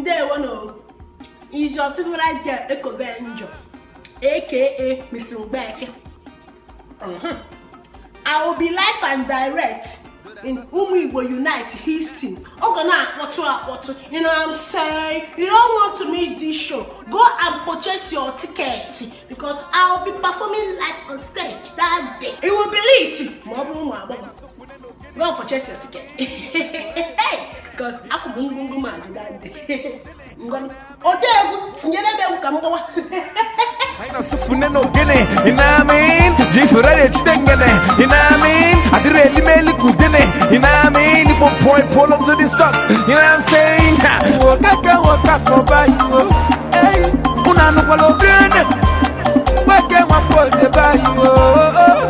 Ndewo. Is your favorite girl, Ecovenjo, aka Miss Ngbeke. I will be live and direct in Umu Igbo Unite Houston. Ọ ga na-akpọtụ akpọtụ. You know what I'm saying? You don't want to miss this show. Go and purchase your ticket because I'll be performing live on stage that day. It will be lit. Ma ọ bụrụ ụmụ agbọghọ. Go and purchase your ticket, because akwụ m ngwongwo m adị that day. Ngwanụ, ode egwu, tinyere m egwu ka m gbawa. Anyị na-asụfune n'ogene, you know what I mean? Ji Ferrari ejide ngene, you know what I mean? Adịrị elimeli ka udene, you know what I mean? Igbo point pull up to the socks, you know what I'm saying? Ha! Okeke nwoke afọ bayi o. Ei, unu anụkwala ogene. Nweke nwapụ ode bayi o.